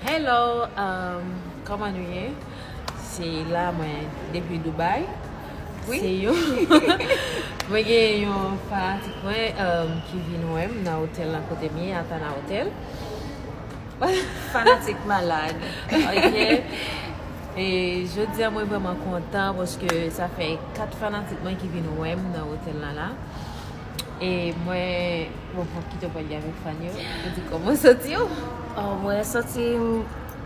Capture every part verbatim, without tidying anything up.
Hello, um, kòman nou ye? Se la mwen depi Dubai. Wi. Se yon, mwen gen yon fanatik mwen, um, ki vin wè m nan otèl la kote m ye, Atana Hotel. Fanatik malad. Ok. E jodi a mwen vrèman kontan paske sa fè kat fanatik mwen ki vin wè m nan otèl la la. E mwen, bon, pou kite w pale avèk fan yo, pou di kòman w santi w? Oh, mwen santi m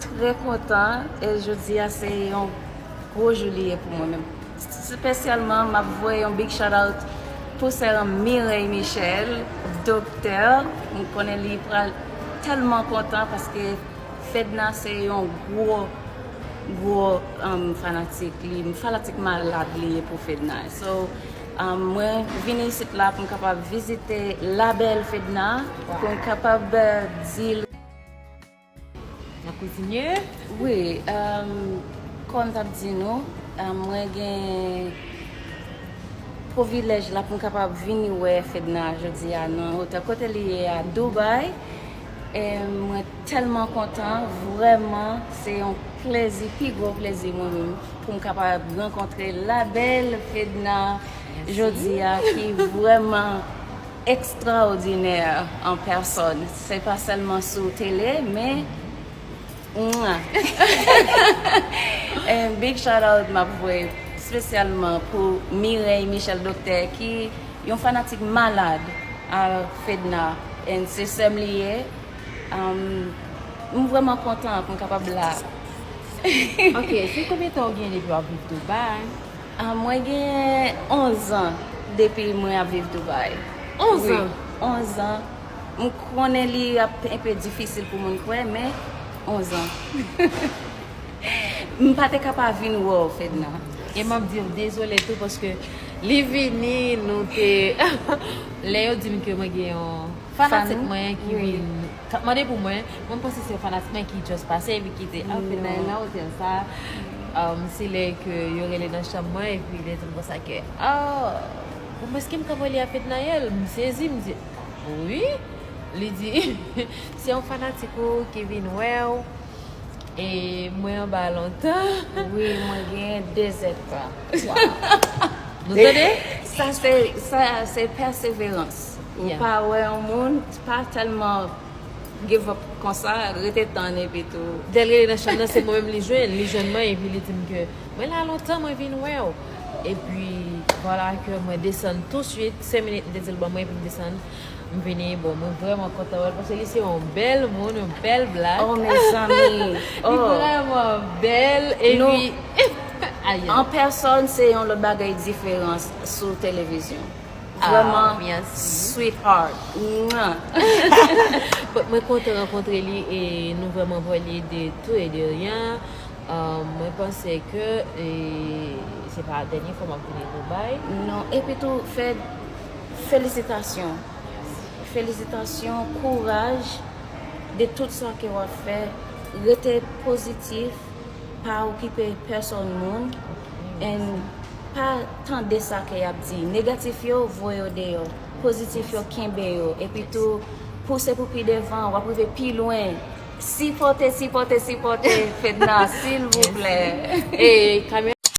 trè kontan e jodi a se yon gwo jou li ye pou mwen menm. Espesyalman, m ap voye yon big shout out pou sè an Mireille Michel, doktè. M konnen li pral tèlman kontan paske Fedna se yon gwo, gwo, um, fanatik li, fanatik malad li ye pou Fedna. So, um, mwen vini isit la pou m kapab vizite la belle Fedna, pou m kapab, euh, di l. N ap kontinye? Wi, um, kòm m t ap di nou, um, mwen gen privilèj la pou m kapab vini wè Fedna jodi a nan otèl kote li ye a Dubai. E mwen tèlman kontan, vrèman, se yon plezi, pi gwo plezi mwen menm, pou m kapab rankontre la belle Fedna jodi a, ki vrèman ekstraòdinè an pèsòn. Se pa sèlman sou tele, men mwa. And big shout out m ap voye espesyalman pou Mireille Michel Doktè, ki yon fanatik malad a Fedna. And se sè m li ye. Um, m vrèman kontan pou m kapab la. Ok, se konbyen tan w gen depi w ap viv Dubai? Ah, mwen gen onz an depi mwen ap viv Dubai. Onz an? Wi, onz an. M konnen li ap enpe difisil pou moun kwè, men onz an. M pa te ka pa vin wè w, Fedna. E m ap di w dezole tou, paske li vini, nou te, lè yo di m ke mwen gen yon fanatik mwen ki vin, k ap mande pou mwen, mwen m panse se yon fanatik mwen ki just pase, epi ki te, ah, Fedna nan otèl sa. Um, se lè ke yo rele nan chanm mwen, epi li di m konsa ke, ah, bon, èske m ka pale a Fednaelle? M sezi, m di, wi. Li di, se yon fanatik ou ki vin wè w. E mwen anba lontan. Wi, mwen gen de zèdtan. Wow. Nou tande? Sa se, sa se pèseverans. Ou pa wè yon moun, pa tèlman give up konsa, rete tann epi tou. Lè l rele nan chanm nan, se mwen menm li jwenn. Li jwenn mwen epi li di m ke mwen la lontan, mwen vin wè w. Epi, vwala ke mwen desann touswit, senk minit, li te di l ban mwen epi m desann. M vini, bon, mwen vrèman kontan wè l, paske li se yon bèl moun, yon bèl blak. Oh, mezanmi. Li vrèman bèl, epi, ayen. An pèsòn, se yon lòt bagay diferan sou televizyon. Vrèman, sweetheart. Mwen kontan rankontre li e nou vrèman vwè li de tou e de ryen. Mwen panse ke se pa dènye fwa m ap vini Dubai. Non, epi tou, Fed, felisitasyon. Felisitasyon, kouraj de tout sa ke w ap fè. Rete pozitif, pa okipe pèsòn moun. And pa tande sa ke y ap di. Negatif yo, voye yo deyò. Pozitif yo, kenbe yo. Epi tou, pouse pou pi devan, w ap rive pi lwen. Sipòte, sipòte, sipòte Fedna, silvouplè. E, kamera